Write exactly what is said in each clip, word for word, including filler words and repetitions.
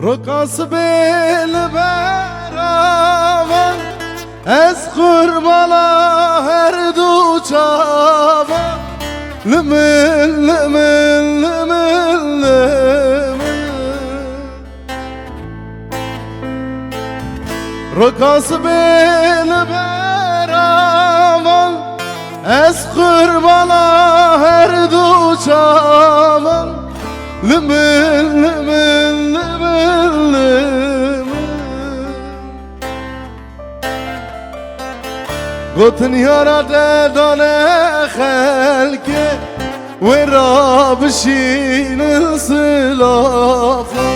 Roka sibê li beravan, ez qurbana her du çavan. Limil, limil, limil, limil. Roka sibê li beravan, ez qurbana her du çavan. Limil, limil, limil, limil. Gotin yara te dane xelkê, wê re bişînin silafa.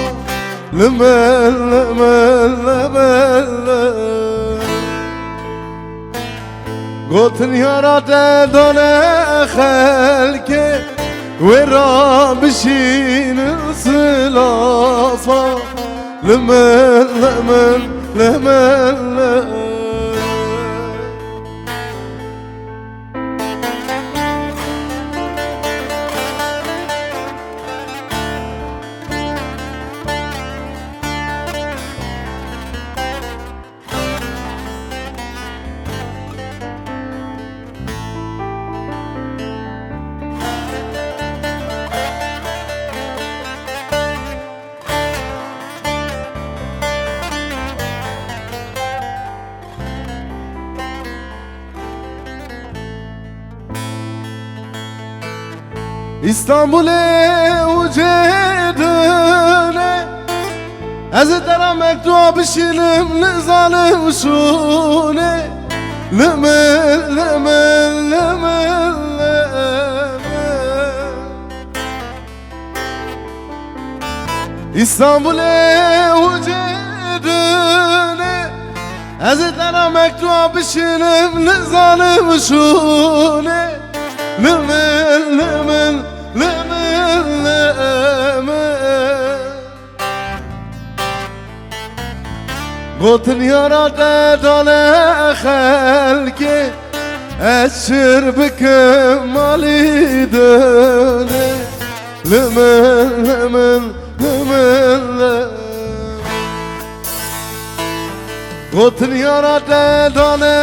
Limil, limil, limil, limil. Gotin yara te dane xelkê, wê re bişînin silafa. Limil, limil, limil, limil. Îstanbulê û cê dune, ez ê te re mektuba bişînim, nizanim şûnê. Limil, limil, limil, limil. Îstanbulê û cê dune, ez ê te re mektuba bişînim, nizanim şûnê. Limil, limil, limil, limil. Gotin yara te dane xelkê, ez çir bikim malî dune. Limil, limil, limil, limil. Gotin yara te dane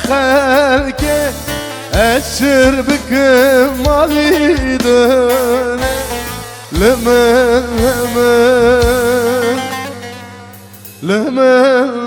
xelkê, ez çir bikim malî dune. Limil, limil, limil.